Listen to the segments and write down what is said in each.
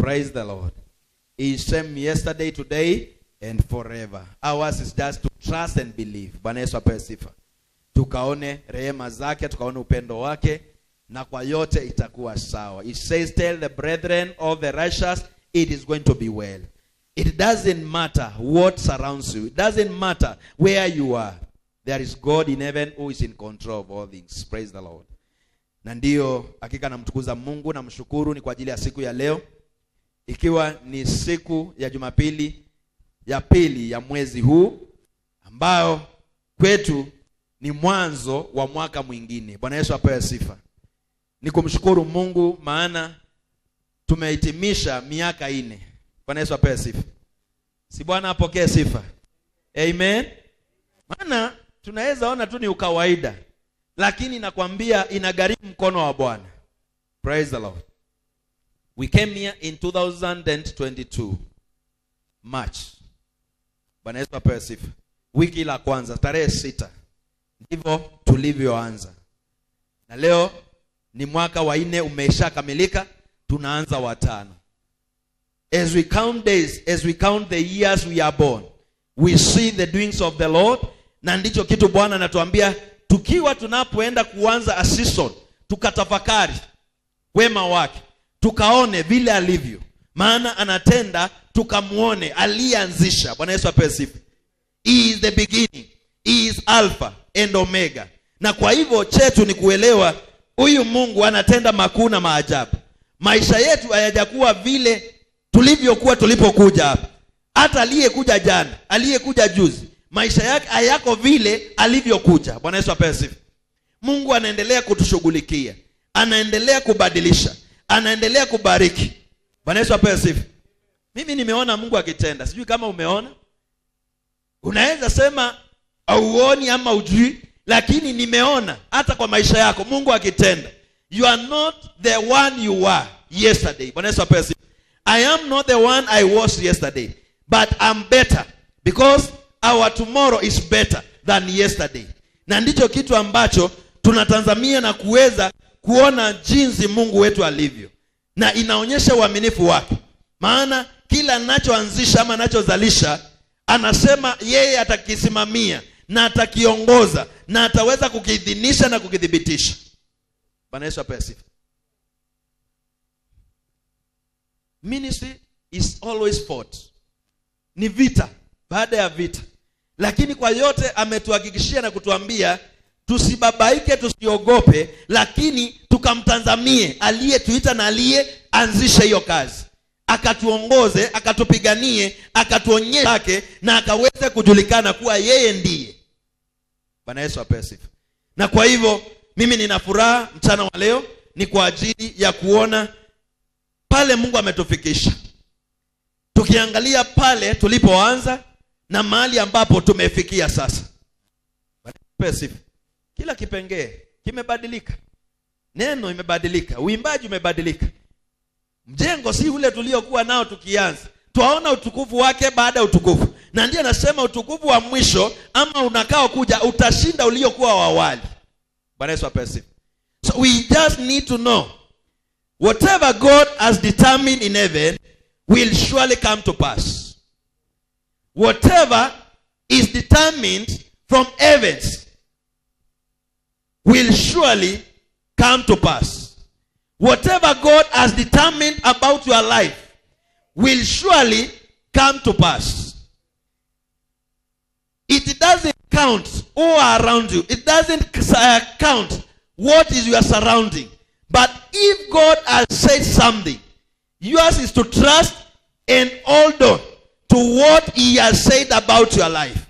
Praise the Lord. He is same yesterday, today and forever. Ours is just to trust and believe. Bwana Yesu apewe sifa. Tukaone rehema zake, tukaone upendo wake, na kwa yote itakuwa sawa. It says, tell the brethren of the righteous, it is going to be well. It doesn't matter what surrounds you. It doesn't matter where you are. There is God in heaven who is in control of all things. Praise the Lord. Na ndiyo hakika namtukuza Mungu na mshukuru ni kwa ajili ya siku ya leo, ikiwa ni siku ya Jumapili ya pili ya mwezi huu, ambayo kwetu ni mwanzo wa mwaka mwingine. Bwana Yesu apewe sifa. Ni kumshukuru Mungu maana tumehitimisha miaka 4. Bwana Yesu apewe sifa. Si Bwana apokee sifa. Amen. Maana tunaweza ona tu ni ukawaida, lakini nakwambia inagharimu mkono wa Bwana. Praise the Lord. We came here in 2022 March. Bwana Yesu apewe sifa. Wiki la kwanza tarehe 6 ndivyo tulivyoanza. Na leo ni mwaka wa 4 umeshakamilika, tunaanza wa 5. As we count days, as we count the years we are born, we see the doings of the Lord. Na ndicho kitu Bwana anatuambia tukiwa tunapoenda kuanza a season, tukatafakari wema wake, tukaone vile alivyo, maana anatenda, tukamuone alianzisha. Bwana Yesu apewe sifa. He is the beginning, he is Alpha and Omega. Na kwa hivyo chetu ni kuelewa huyu Mungu anatenda makuu na maajabu. Maisha yetu hayajakuwa vile tulivyokuwa tulipokuja hapa. Hata aliyekuja jana, aliyekuja juzi, maisha yake hayako vile alivyokuja. Bwana Yesu apewe sifa. Mungu anaendelea kutushughulikia, anaendelea kubadilisha, anaendelea kubariki. Bwana Yesu apewe sifa. Mimi nimeona Mungu akitenda. Sijui kama umeona. Unaweza sema hauoni ama hujui, lakini nimeona hata kwa maisha yako Mungu akitenda. You are not the one you were yesterday. Bwana Yesu apewe sifa. I am not the one I was yesterday, but I'm better because our tomorrow is better than yesterday. Na ndicho kitu ambacho tunatazamia na kuweza kuona jinsi Mungu wetu alivyo. Na inaonyesha uaminifu wake. Maana kila anachoanzisha ama anachozalisha, anasema yeye atakisimamia na atakiongoza na ataweza kukiidhinisha na kukidhibitisha. Bwana Yesu apewe sifa. Ministry is always fought. Ni vita baada ya vita. Lakini kwa yote ametuhakikishia na kutuambia tusibabaike, tusiogope, lakini tukamtazamie aliyetuita na aliyeanzisha hiyo kazi. Akatuongoze, akatupiganie, akatuonyeshe yake na akaweze kujulikana kuwa yeye ndiye. Bwana Yesu apewe sifa. Na kwa hivyo mimi nina furaha mchana wa leo ni kwa ajili ya kuona pale Mungu ametufikisha. Tukiangalia pale tulipoanza na mahali ambapo tumefikia sasa. Bwana apewe sifa. Kila kipengee kimebadilika. Neno imebadilika, uimbaji umebadilika. Mjengo si ule tuliokuwa nao tukianza. Twaona utukufu wake baada ya utukufu. Na ndiye anasema utukufu wa mwisho ama unakao kuja utashinda uliokuwa wa awali. Bwana Yesu apewe sifa. So we just need to know whatever God has determined in heaven will surely come to pass. Whatever is determined from heavens will surely come to pass. Whatever God has determined about your life will surely come to pass. It doesn't count who are around you. It doesn't count what is your surrounding. But if God has said something, yours is to trust and hold on to what he has said about your life,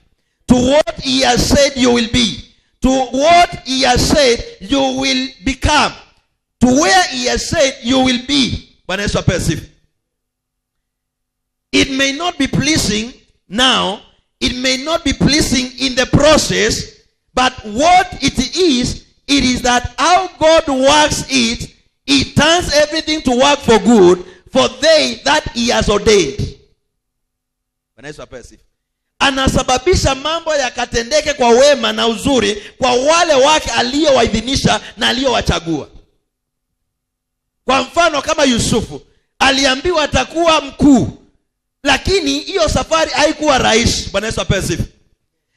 to what he has said you will be, to what he has said you will become, to where he has said you will be. Bwana Yesu apewe sifa. It may not be pleasing now, it may not be pleasing in the process, but what it is that how God works it, he turns everything to work for good for they that he has ordained. Bwana Yesu apewe sifa. Anasababisha mambo yakatendeke kwa wema na uzuri kwa wale wake aliyowaidhinisha na aliyowachagua. Kwa mfano kama Yusufu Aliambiwa atakuwa mkuu. Lakini hiyo safari haikuwa rahisi. Bwana Yesu apewe sifa.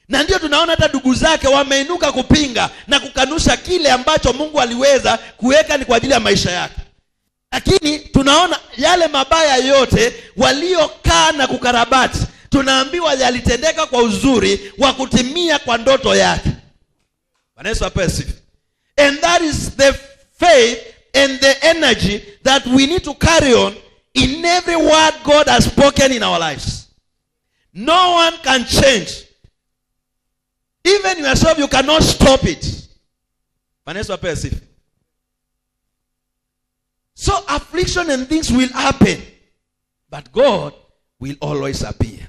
Na ndio tunaona hata ndugu zake wameinuka kupinga na kukanusha kile ambacho Mungu aliweza kuweka ni kwa ajili ya maisha yake. Lakini tunaona yale mabaya yote waliokaa na kukarabati, tunaambiwa yalitendeka kwa uzuri wa kutimia kwa ndoto yake. Bwana Yesu apewe sifa. And that is the faith and the energy that we need to carry on in every word God has spoken in our lives. No one can change. Even yourself, you cannot stop it. Bwana Yesu apewe sifa. So affliction and things will happen, but God will always appear.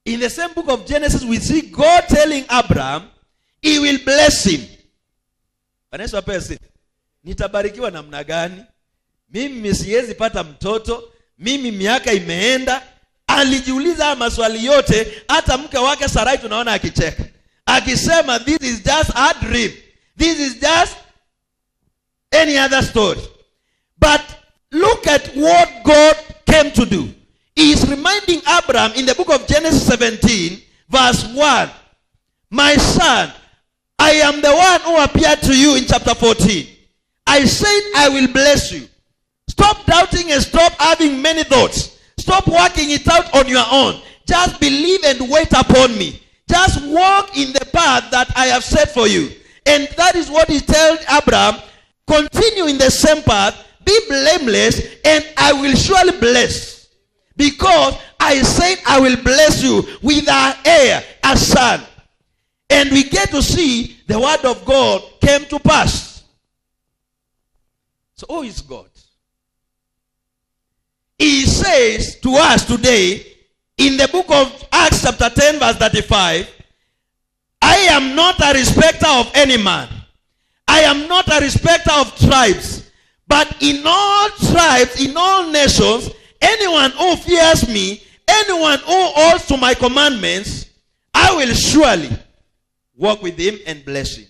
In the same book of Genesis, we see God telling Abraham, he will bless him. Bwana Yesu apewe sifa. Nitabarikiwa namna gani? Mimi siwezi pata mtoto, mimi miaka imeenda. Alijiuliza haya maswali yote, hata mke wake Sarai tunaona akicheka, akisema this is just a dream. This is just any other story. But look at what God came to do. He is reminding Abraham in the book of Genesis 17, verse 1. My son, I am the one who appeared to you in chapter 14. I said I will bless you. Stop doubting and stop having many thoughts. Stop working it out on your own. Just believe and wait upon me. Just walk in the path that I have set for you. And that is what he told Abraham. Continue in the same path. Be blameless, and I will surely bless. Because I said I will bless you with an heir, a son. And we get to see the word of God came to pass. So who is God? He says to us today, in the book of Acts chapter 10 verse 35, I am not a respecter of any man. I am not a respecter of tribes. But in all tribes, in all nations, anyone who fears me, anyone who holds to my commandments, I will surely walk with him and bless him.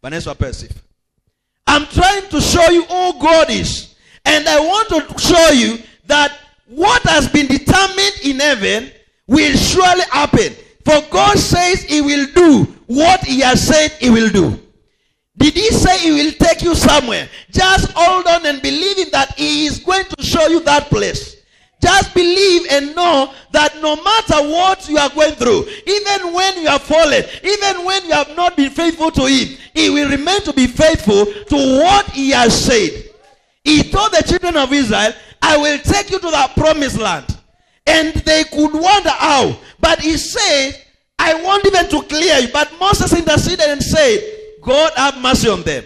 Bwana Yesu apewe sifa. I'm trying to show you who God is. And I want to show you that what has been determined in heaven will surely happen. For God says he will do what he has said he will do. Did he say he will take you somewhere? Just hold on and believe in that he is going to show you that place. Just believe and know that no matter what you are going through, even when you have fallen, even when you have not been faithful to him, he will remain to be faithful to what he has said. He told the children of Israel, I will take you to that promised land. And they could wonder how. But he said, I want even to clear you. But Moses interceded and said, God have mercy on them.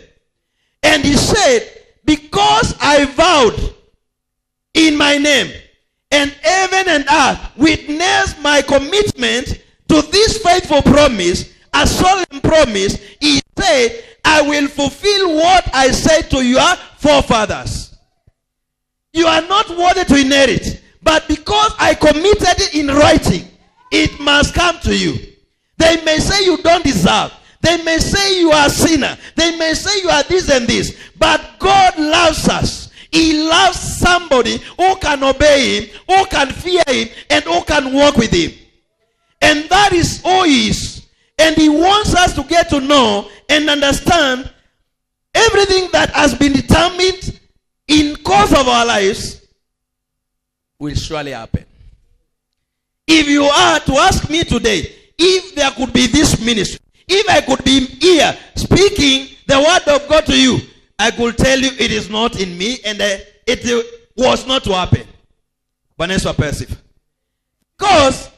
And he said, because I vowed in my name, and heaven and earth witness my commitment to this faithful promise, a solemn promise, he said, I will fulfill what I said to your forefathers. You are not worthy to inherit, but because I committed it in writing, it must come to you. They may say you don't deserve. They may say you are a sinner. They may say you are this and this. But God loves us. He loves somebody who can obey him, who can fear him, and who can walk with him. And that is who he is. And he wants us to get to know and understand everything that has been determined in course of our lives will surely happen. If you are to ask me today, if there could be this ministry, if I could be here speaking the word of God to you, I could tell you it is not in me and it was not to happen. Bwana Yesu apewe sifa. Because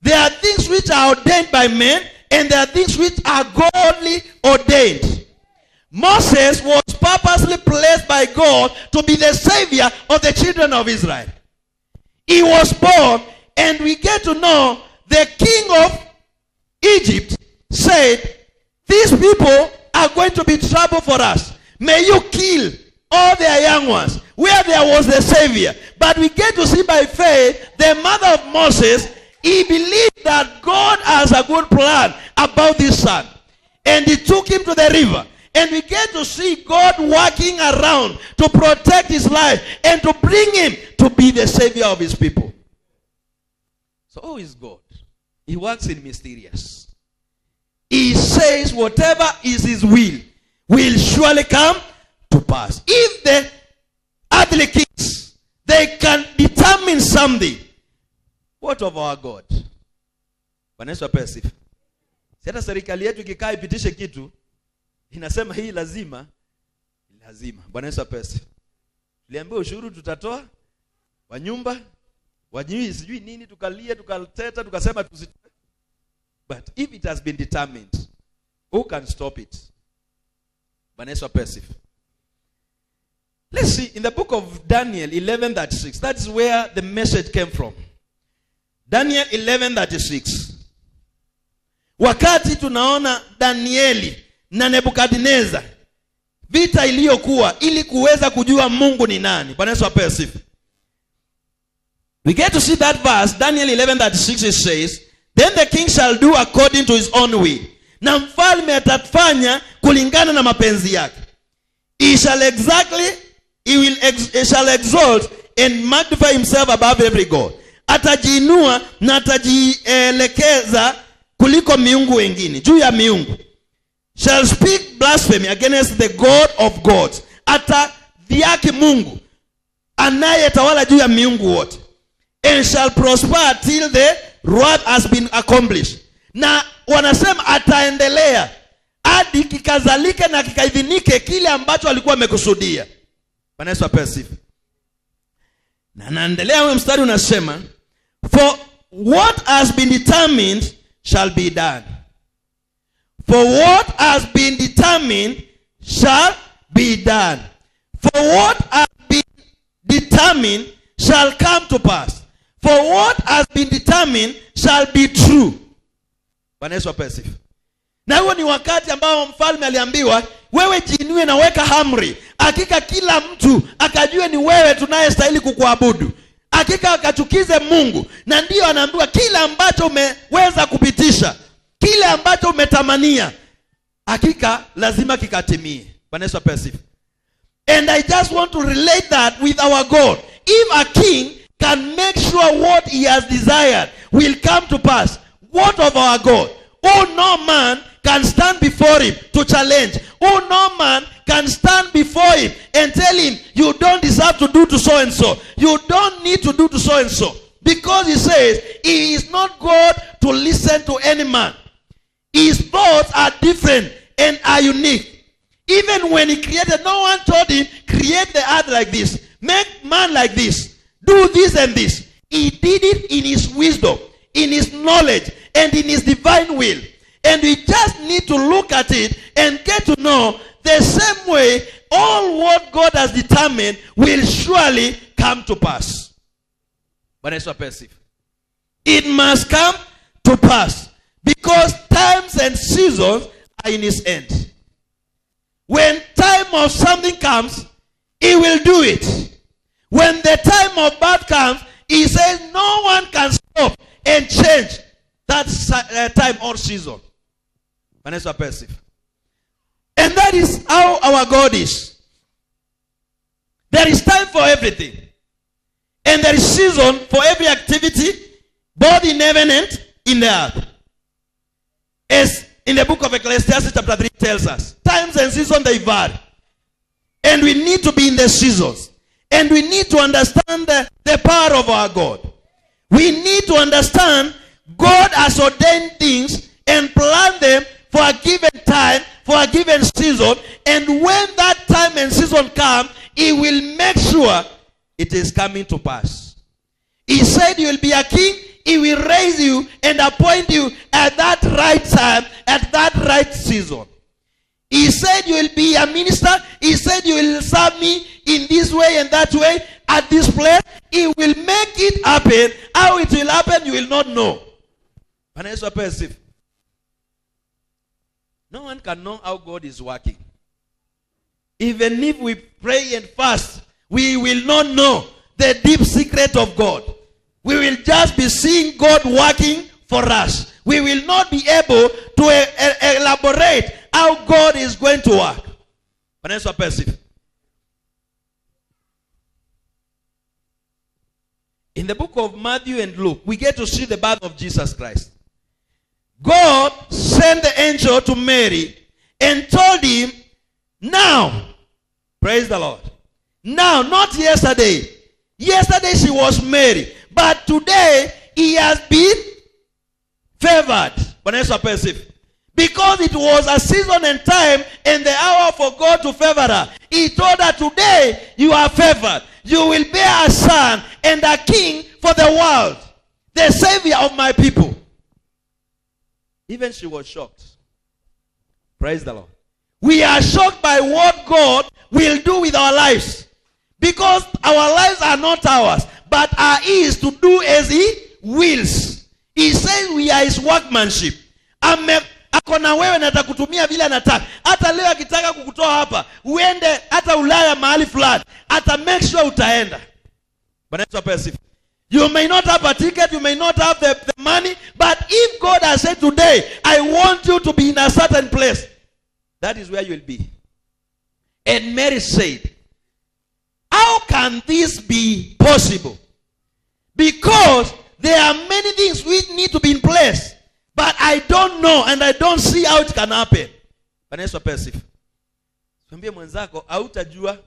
there are things which are ordained by men and there are things which are godly ordained. Moses was purposely placed by God to be the savior of the children of Israel. He was born, and we get to know the king of Egypt said, these people are going to be trouble for us. May you kill all their young ones. Where there was the savior. But we get to see by faith, the mother of Moses, he believed that God has a good plan about this son. And he took him to the river. And we get to see God working around to protect his life and to bring him to be the savior of his people. So who is God? He works in mysterious. He says whatever is his will surely come to pass. If the earthly kings, they can determine something, what of our God? Bwana Yesu apewe sifa. Si hata serikali yetu ikikaa ipitishe kitu, inasema hii lazima, lazima. Bwana Yesu apewe sifa. Tuliambiwa ushuru tutatoa wa nyumba, wa sijui nini, tukalia, tukateta, tukasema tusitoe. But if it has been determined, who can stop it? Bwana Yesu apewe sifa. Let's see in the book of Daniel 11:36. That's where the message came from. Daniel 11:36. Wakati tunaona Danieli na Nebukadneza, vita iliyokuwa ili kuweza kujua Mungu ni nani. Bwana Yesu apewe sifa. We get to see that verse, Daniel 11:36, it says, "Then the king shall do according to his own will." Na mfalme atafanya kulingana na mapenzi yake. He shall exactly, he will ex, he shall exalt and magnify himself above every god. Atajiinua na atajielekeza kuliko miungu wengine, juu ya miungu. Shall speak blasphemy against the God of gods. Atadhihaki Mungu anayetawala juu ya miungu wote. And shall prosper till the wrath has been accomplished. Na wanasema ataendelea hadi kikazalike na kikaidhinike kile ambacho alikuwa amekusudia. Bwana Yesu apewe sifa. Na naendelea huyo mstari unasema, "For what has been determined shall be done. For what has been determined shall be done. For what has been determined shall come to pass. For what has been determined shall be true." Bwana Yesu apewe sifa. Na huo ni wakati ambao mfalme aliambiwa, wewe jiinue na weka amri. Hakika kila mtu akajue ni wewe tunayestahili kukuabudu. Hakika akachukize Mungu. Na ndiyo anaambiwa kila ambacho umeweza kupitisha, kile ambacho umetamania, hakika lazima kikatimie. Bwana Yesu apewe sifa. And I just want to relate that with our God. If a king can make sure what he has desired will come to pass, what of our God? Oh, no man can stand before him to challenge. Oh, no man can stand before him and tell him, you don't deserve to do to so and so. You don't need to do to so and so. Because he says, he is not God to listen to any man. His thoughts are different and are unique. Even when he created, no one told him, create the earth like this, make man like this, do this and this. He did it in his wisdom, in his knowledge, and in his divine will. And we just need to look at it and get to know the same way all what God has determined will surely come to pass. Bwana Yesu apewe sifa. It must come to pass because times and seasons are in his hand. When time of something comes, he will do it. When the time of bad comes, he says no one can stop and change that time or season. Bwana Yesu apewe sifa. And that is how our God is. There is time for everything. And there is season for every activity, both in heaven and in the earth. As in the book of Ecclesiastes chapter 3 tells us, times and seasons, they vary. And we need to be in the seasons. And we need to understand the power of our God. We need to understand God has ordained things and planned them for a given time, for a given season. And when that time and season come, he will make sure it is coming to pass. He said you will be a king. He will raise you and appoint you at that right time, at that right season. He said you will be a minister. He said you will serve me in this way and that way at this place. He will make it happen. How it will happen, you will not know. Bwana Yesu apewe sifa. No one can know how God is working. Even if we pray and fast, we will not know the deep secret of God. We will just be seeing God working for us. We will not be able to elaborate how God is going to work. Bwana Yesu apewe sifa. In the book of Matthew and Luke, we get to see the birth of Jesus Christ. God sent the angel to Mary and told him, now, praise the Lord. Now, not yesterday. Yesterday she was Mary, but today he has been favored. Bwana Yesu apewe sifa. Because it was a season and time and the hour for God to favor her. He told her, today you are favored. You will bear a son and a king for the world, the savior of my people. Even she was shocked. Praise the Lord. We are shocked by what God will do with our lives. Because our lives are not ours, but are his to do as he wills. He says we are his workmanship. Ako na wewe na atakutumia vile anataka. Hata leo akitaka kukutoa hapa, uende hata Ulaya mahali fulani, ata make sure utaenda. Bwana Yesu apewe sifa. You may not have a ticket, you may not have the money, but if God has said today, I want you to be in a certain place, that is where you will be. And Mary said, how can this be possible? Because there are many things which need to be in place, but I don't know and I don't see how it can happen. Bwana Yesu apewe sifa. Mwambie mwenzako hautajua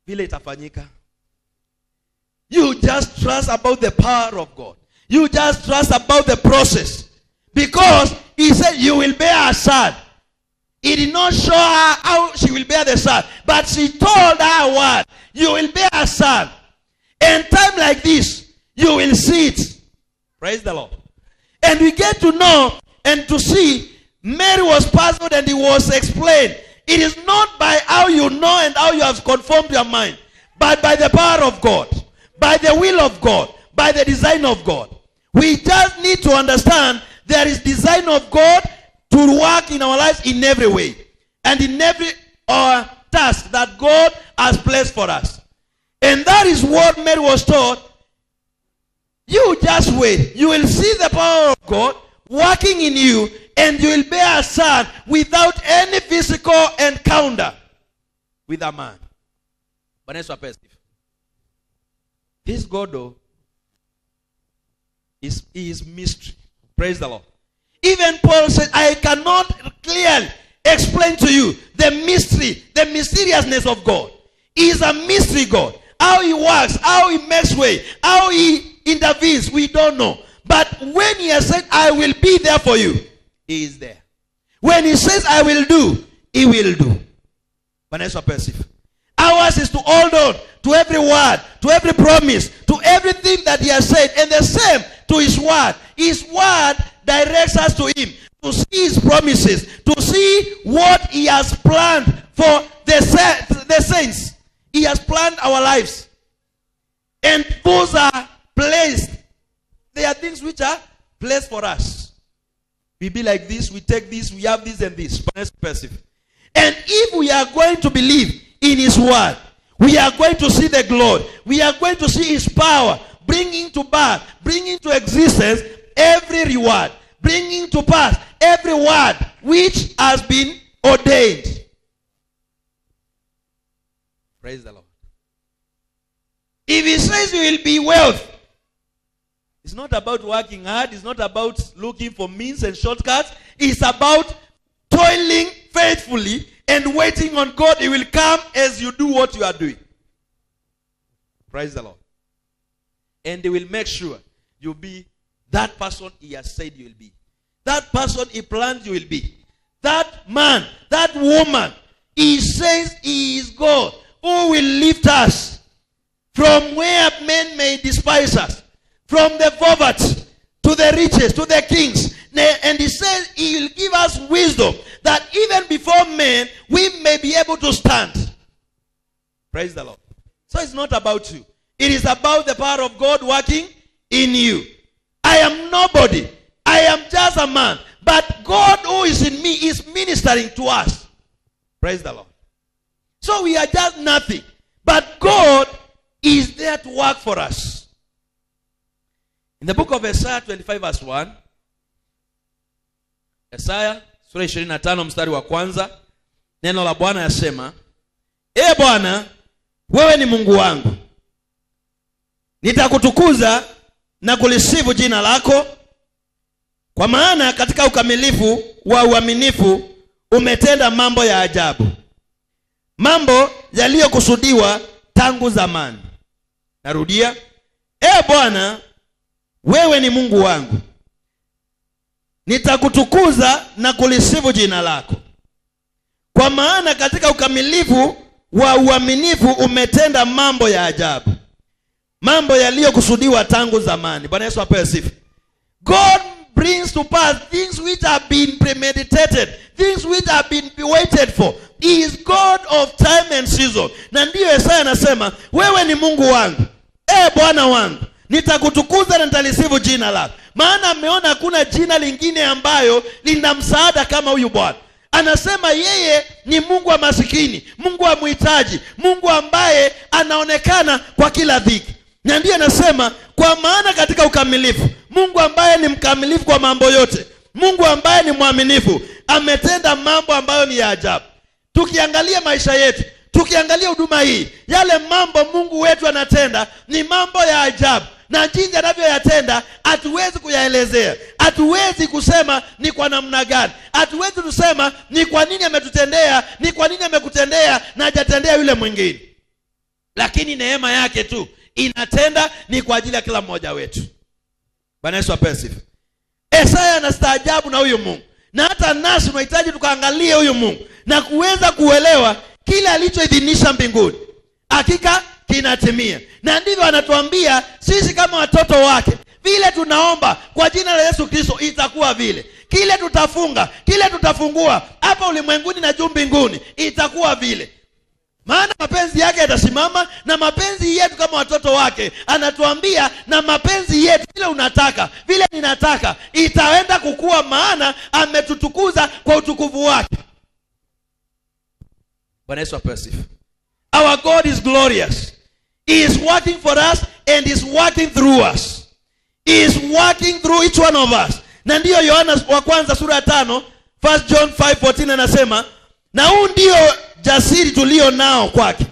vile itafanyika. You just trust about the power of God. You just trust about the process. Because he said you will bear a son. He did not show her how she will bear the son. But she told her what? You will bear a son. And time like this, you will see it. Praise the Lord. And we get to know and to see Mary was puzzled and it was explained. It is not by how you know and how you have conformed your mind, but by the power of God, by the will of God, by the design of God. We just need to understand there is design of God to work in our lives in every way and in every task that God has placed for us. And that is what Mary was taught. You just wait. You will see the power of God working in you, and you will bear a son without any physical encounter with a man. Bwana Yesu apewe sifa. This God, though, is mystery. Praise the Lord. Even Paul said, I cannot clearly explain to you the mystery, the mysteriousness of God. He is a mystery God. How he works, how he makes way, how he intervenes, we don't know. But when he has said, I will be there for you, he is there. When he says, I will do, he will do. Bwana Yesu apewe sifa. Ours is to hold on to every word, to every promise, to everything that he has said, and the same to his word. His word directs us to him, to see his promises, to see what he has planned for the saints. He has planned our lives. And those are placed. They are things which are placed for us. We be like this, we take this, we have this and this. And if we are going to believe in his word, we are going to see the glory. We are going to see his power, bringing to birth, bringing to existence every reward, bringing to pass every word which has been ordained. Praise the Lord. If he says you will be wealth, it's not about working hard. It's not about looking for means and shortcuts. It's about toiling faithfully and waiting on God. He will come as you do what you are doing. Praise the Lord. And he will make sure you'll be that person he has said you will be. That person he planned you will be. That man, that woman, he says he is God who will lift us from where men may despise us, from the poverty to the riches, to the kings. And he says he will give us wisdom that even before men, we may be able to stand. Praise the Lord. So it's not about you. It is about the power of God working in you. I am nobody. I am just a man. But God who is in me is ministering to us. Praise the Lord. So we are just nothing. But God is there to work for us. In the book of Isaiah 25 verse 1. Isaiah sura 25 mstari wa kwanza, neno la Bwana yasema, E Bwana, wewe ni Mungu wangu, nitakutukuza na kulisifu jina lako, kwa maana katika ukamilifu wa uaminifu umetenda mambo ya ajabu, mambo yaliyokusudiwa tangu zamani. Narudia, E Bwana, wewe ni Mungu wangu, nitakutukuza na kulisifu jina lako, kwa maana katika ukamilifu wa uaminifu umetenda mambo ya ajabu, mambo yaliyokusudiwa tangu zamani. Bwana Yesu apewe sifa. God brings to pass things which have been premeditated, things which have been waited for. He is God of time and season. Na ndiyo Isaya anasema, wewe ni Mungu wangu, e Bwana wangu, nitakutukuza na nitalisifu jina lako. Maana ameona hakuna jina lingine ambayo lina msaada kama huyu Bwana. Anasema yeye ni Mungu wa masikini, Mungu wa muhitaji, Mungu ambaye anaonekana kwa kila dhiki. Na ndiye anasema, kwa maana katika ukamilifu, Mungu ambaye ni mkamilifu kwa mambo yote, Mungu ambaye ni mwaminifu, ametenda mambo ambayo ni ya ajabu. Tukiangalia maisha yetu, tukiangalia huduma hii, yale mambo Mungu wetu anatenda ni mambo ya ajabu. Na jinsi anavyoyatenda hatuwezi kuyaelezea, hatuwezi kusema ni kwa namna gani, hatuwezi kusema ni kwa nini ametutendea, ni kwa nini amekutendea na hajatendea yule mwingine. Lakini neema yake tu inatenda, ni kwa ajili ya kila mmoja wetu. Bwana Yesu apewe sifa. Isaya anastaajabu na huyu Mungu, na hata nasi tunahitaji tukaangalie huyu Mungu na kuweza kuelewa kile alichoidhinisha mbinguni hakika kinatimia. Na ndivyo anatuambia sisi kama watoto wake, vile tunaomba kwa jina la Yesu Kristo itakuwa vile, kile tutafunga, kile tutafungua hapa ulimwenguni na juu mbinguni itakuwa vile. Maana mapenzi yake yatasimama, na mapenzi yetu kama watoto wake anatuambia, na mapenzi yetu vile unataka, vile ninataka, itaenda kukua, maana ametutukuza kwa utukufu wake. Bwana Yesu apewe sifa. Our God is glorious. He is working for us and is working through us. He is working through each one of us. Na ndiyo Yohana wa kwanza sura ya 5, 1 John 5:14 anasema, na huu ndio jasiri tulio nao kwake,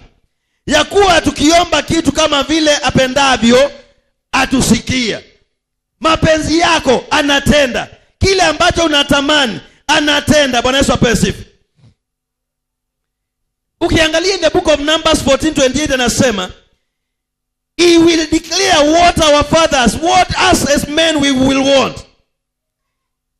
ya kuwa tukiomba kitu kama vile apendavyo atusikia. Mapenzi yako anatenda, kile ambacho unatamani anatenda. Bwana Yesu apewe sifa. Ukiangalia in the book of Numbers 14:28 anasema, He will declare what our fathers, what us as men we will want.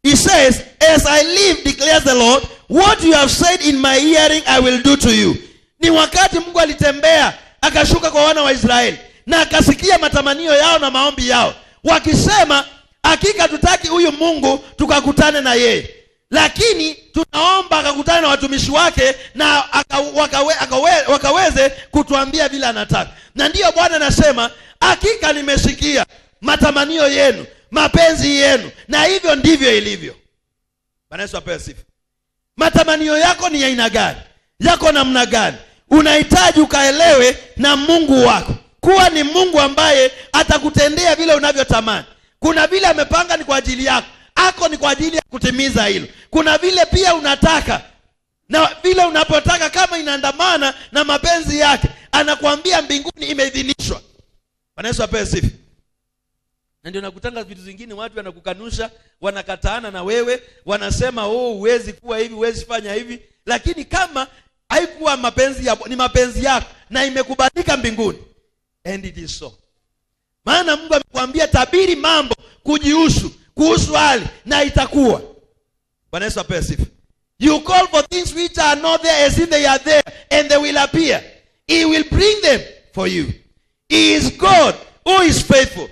He says, as I live, declares the Lord, what you have said in my hearing I will do to you. Ni wakati Mungu alitembea akashuka kwa wana wa Israeli na akasikia matamanio yao na maombi yao, wakisema hakika tutaki huyu Mungu tukakutane na yeye, lakini tunaomba akakutane na watumishi wake na wakaweze kutuambia vile anataka. Na ndiyo Bwana anasema, hakika nimesikia matamanio yenu, mapenzi yenu, na hivyo ndivyo ilivyo. Bwana Yesu apewe sifa. Matamanio yako ni aina gani? Yako namna gani? Unahitaji ukaelewe na Mungu wako kuwa ni Mungu ambaye atakutendea vile unavyotamani. Kuna vile amepanga ni kwa ajili yako, ako ni kwa ajili ya kutimiza hilo. Kuna vile pia unataka, na vile unapotaka kama inaandamana na mapenzi yake, anakuambia mbinguni imeidhinishwa. Bwana Yesu apewe sifa. Na ndio nakutanga vitu zingine watu wanakukanusha, wanakataana na wewe, wanasema oh, huwezi kuwa hivi, huwezi fanya hivi. Lakini kama haikuwa mapenzi ya, ni mapenzi yako na imekubalika mbinguni, and it is so. Maana Mungu amekwambia tabiri mambo kujihusu, kuhusu hali, na itakuwa. Bwana Yesu apewe sifa. You call for things which are not there as if they are there, and they will appear. He will bring them for you. He is God who is faithful.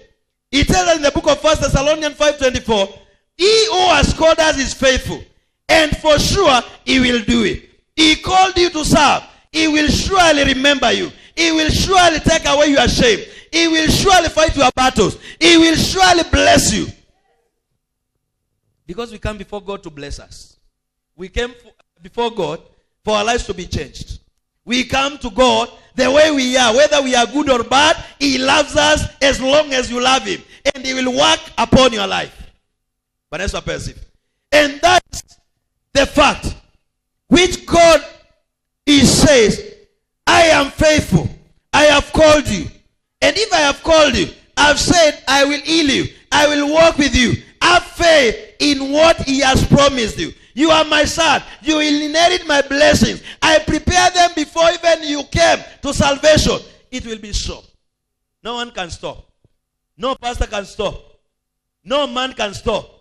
He tells us in the book of 1 Thessalonians 5:24, He who has called us is faithful, and for sure he will do it. He called you to serve. He will surely remember you. He will surely take away your shame. He will surely fight your battles. He will surely bless you. Because we come before God to bless us. We came before God for our lives to be changed. We come to God the way we are, whether we are good or bad. He loves us as long as you love him. And he will work upon your life. And that's the fact which God is says, I am faithful. I have called you. And if I have called you, I've said I will heal you. I will walk with you. Have faith in what he has promised you. You are my son. You will inherit my blessings. I prepared them before even you came to salvation. It will be so. No one can stop. No pastor can stop. No man can stop.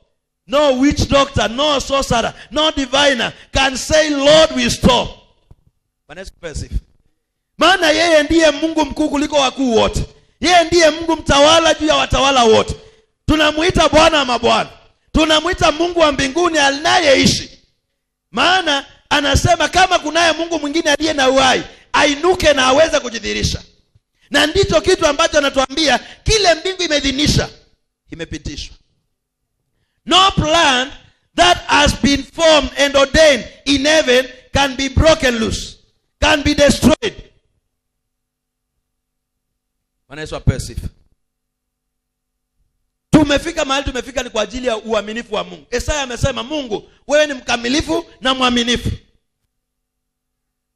No witch doctor, no sorcerer, no diviner can say, Lord, we stop. Maana yeye ndiye Mungu mkuu kuliko wakuu wote. Yeye ndiye Mungu mtawala juu ya watawala wote. Tunamuita Bwana wa mabwana. Tunamuita Mungu wa mbinguni anayeishi. Maana anasema kama kunaye Mungu mwingine aliye na uhai, ainuke na aweze kujidhihirisha. Na ndicho kitu ambacho anatuambia, kile mbingu imeidhinisha, imepitishwa. No plan that has been formed and ordained in heaven can be broken loose, can be destroyed. Bwana Yesu apewe sifa. Tumefika mahali tumefika ni kwa ajili ya uaminifu wa Mungu. Isaya amesema, Mungu, wewe ni mkamilifu na mwaminifu.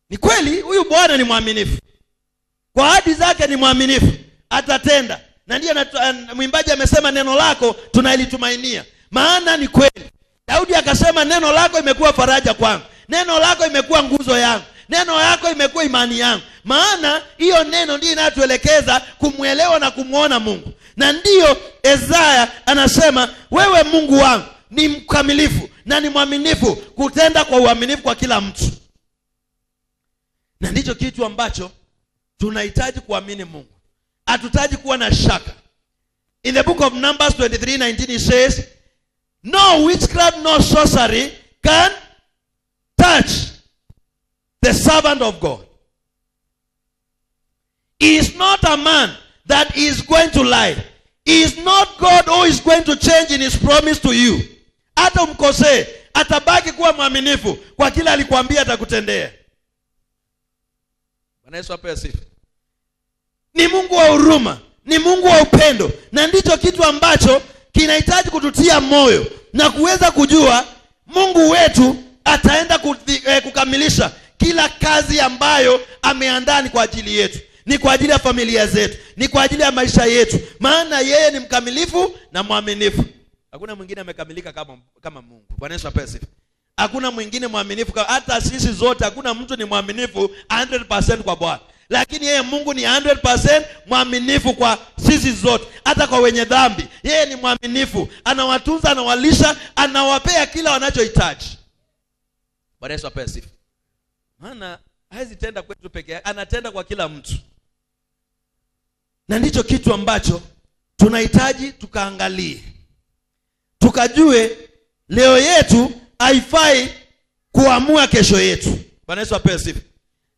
Ni kweli huyu Bwana ni mwaminifu. Kwa ahadi zake ni mwaminifu, atatenda. Na ndiyo mwimbaji amesema, neno lako tunalitumainia. Maana ni kweli. Daudi akasema, neno lako imekuwa faraja kwangu. Neno lako imekuwa nguzo yangu. Neno lako imekuwa imani yangu. Maana hiyo neno ndiyo inatuelekeza kumuelewa na kumuona Mungu. Na ndiyo Isaya anasema, wewe Mungu wangu ni mkamilifu na ni mwaminifu kutenda kwa uaminifu kwa kila mtu. Na ndicho kitu ambacho tunahitaji kuamini Mungu. Hatutaji kuwa na shaka. In the book of Numbers 23:19 it says, no witchcraft, no sorcery can touch the servant of God. He is not a man that is going to lie. He is not God who is going to change in his promise to you. Hata umkosee, atabaki kuwa mwaminifu kwa kila alikwambia atakutendea. Bwana Yesu apewe sifa. Ni Mungu wa huruma, ni Mungu wa upendo, na ndicho kitu ambacho kinahitaji kututia moyo na kuweza kujua Mungu wetu ataenda kukamilisha kila kazi ambayo ameandaa ni kwa ajili yetu, ni kwa ajili ya familia zetu, ni kwa ajili ya maisha yetu. Maana yeye ni mkamilifu na mwaminifu. Hakuna mwingine amekamilika kama Mungu. Bwana Yesu apewe sifa. Hakuna mwingine mwaminifu, hata sisi zote hakuna mtu ni mwaminifu 100% kwa Bwana. Lakini yeye Mungu ni 100% mwaminifu kwa sisi zote, hata kwa wenye dhambi. Yeye ni mwaminifu, anawatunza, anawalisha, anawapea kila wanachohitaji. Bwana Yesu apewe sifa. Maana hawezi tenda kwetu peke yake, anatenda kwa kila mtu. Na ndicho kitu ambacho tunahitaji tukaangalie, tukajue leo yetu haifai kuamua kesho yetu. Bwana Yesu apewe sifa.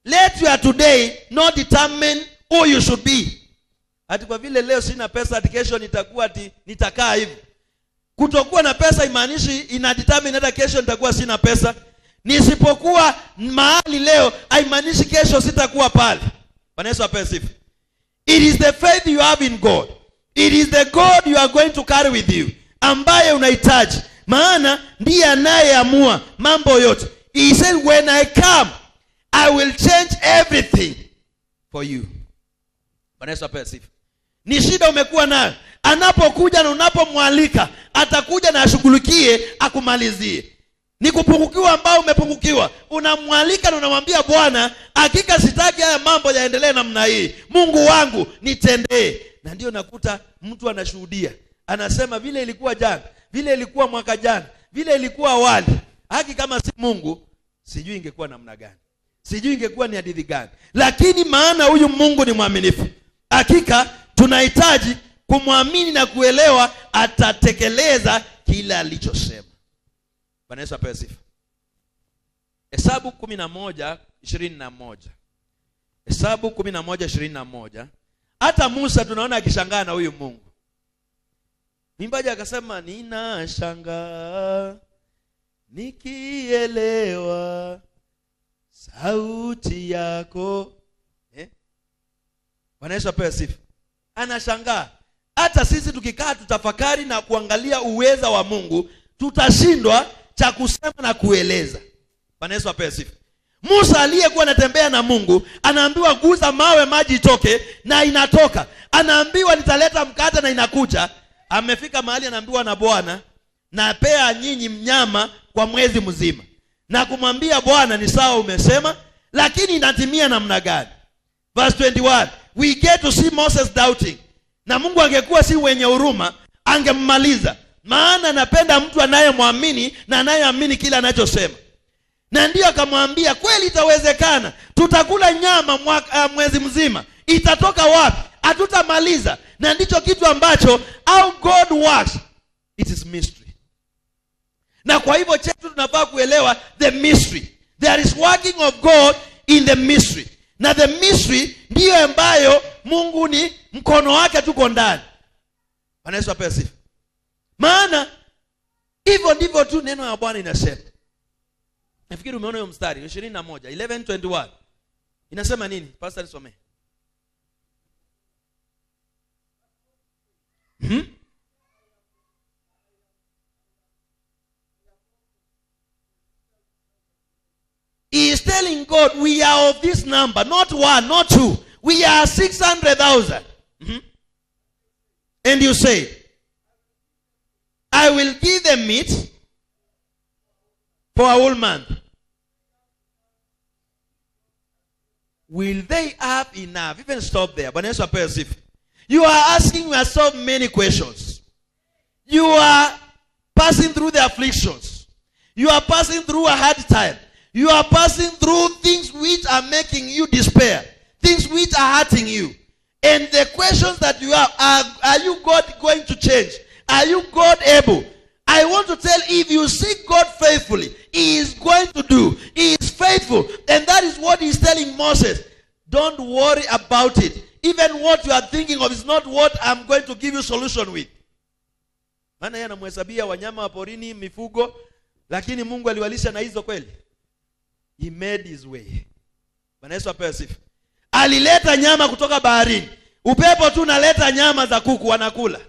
Let your today not determine who you should be. Ati kwa vile leo sina pesa, ati kesho nitakuwa ati nitakaa hivi. Kutokuwa na pesa imaanishi ina determine hata kesho nitakuwa sina pesa. Nisipokuwa mahali leo haimaanishi kesho sitakuwa pale. Bwana Yesu apewe sifa. It is the faith you have in God. It is the God you are going to carry with you, ambaye unahitaji. Maana ndiye anayeamua mambo yote. He said, when I come, I will change everything for you. Bwana Yesu apewe sifa. Ni shida umekuwa nayo. Anapokuja na unapomwalika, atakuja na ashughulikie, akumalizie. Ni kupungukiwa ambao umepungukiwa. Unamwalika na unamwambia Bwana, hakika sitaki haya mambo yaendelee namna hii. Mungu wangu nitendee. Na ndio nakuta mtu anashuhudia. Anasema vile ilikuwa jana, vile ilikuwa mwaka jana, vile ilikuwa awali. Haki kama si Mungu, sijui ingekuwa namna gani. Sijui ingekuwa ni hadithi gani. Lakini maana huyu Mungu ni mwaminifu. Hakika tunahitaji kumwamini na kuelewa atatekeleza kila alichosema. Bwana Yesu apewe sifa. Hesabu 11:21. Hesabu 11:21. Hata Musa tunaona akishangaa na huyu Mungu. Mwimbaji akasema, ninashangaa nikielewa sauti yako. Bwana Yesu apewe sifa. Anashangaa. Hata sisi tukikaa tutafakari na kuangalia uweza wa Mungu, tutashindwa cha kusema na kueleza. Bwana Yesu apewe sifa. Musa aliyekuwa anatembea na Mungu anaambiwa guza mawe maji itoke, na inatoka. Anaambiwa nitaleta mkate na inakuja. Amefika mahali anaambiwa na Bwana, napea nyinyi mnyama kwa mwezi mzima. Na kumwambia Bwana ni sawa umesema, lakini inatimia namna gani? Verse 21, we get to see Moses doubting. Na Mungu angekuwa si wenye huruma, angemmaliza. Maana napenda mtu anayemwamini na anayeamini kila anachosema. Na ndio akamwambia kweli itawezekana. Tutakula nyama mwezi mzima. Itatoka wapi? Hatutamaliza. Na ndicho kitu ambacho how God works, it is mystery. Na kwa hivyo chetu tunafaa kuelewa the mystery. There is working of God in the mystery. Na the mystery ndiyo ambayo Mungu ni mkono wake tuko ndani. Bwana Yesu apewe sifa. Maana hivyo ndivyo tu neno la Bwana inasema. Nafikiri umeona hiyo mstari 21 11:21. Inasema nini? Pastor nisomee. He is telling God, we are of this number, not one, not two. We are 600,000. And you say, I will give them meat for a whole month. Will they have enough? Even stop there. But you are asking yourself many questions. You are passing through the afflictions. You are passing through a hard time. You are passing through things which are making you despair. Things which are hurting you. And the questions that you have are you God going to change? Are you God able? I want to tell you, if you seek God faithfully, He is going to do. He is faithful. And that is what He is telling Moses. Don't worry about it. Even what you are thinking of is not what I'm going to give you solution with. Maana yeye anamhesabia wanyama wa porini, mifugo, lakini Mungu aliwalisha na hizo kweli. He made his way. Bwana Yesu apewe sifa. Alileta nyama kutoka baharini. Upepo tu unaleta nyama za kuku wanakula.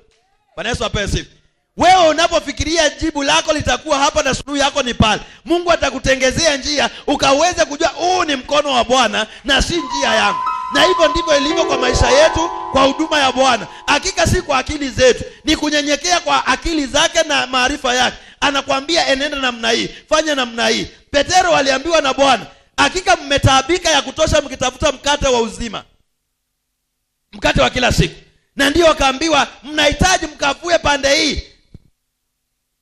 Bwana Yesu apewe sifa. Wewe unapofikiria jibu lako litakuwa hapa na suluhu yako ni pale, Mungu atakutengezea njia ukaweze kujua huu ni mkono wa Bwana na si njia yangu. Na hivyo ndivyo ilivyo kwa maisha yetu, kwa huduma ya Bwana. Hakika si kwa akili zetu, ni kunyenyekea kwa akili zake na maarifa yake. Anakuambia enenda namna hii, fanya namna hii. Petero aliambiwa na Bwana, hakika mmetaabika ya kutosha mkitafuta mkate wa uzima, mkate wa kila siku. Na ndio akaambiwa mnahitaji mkavue pande hii.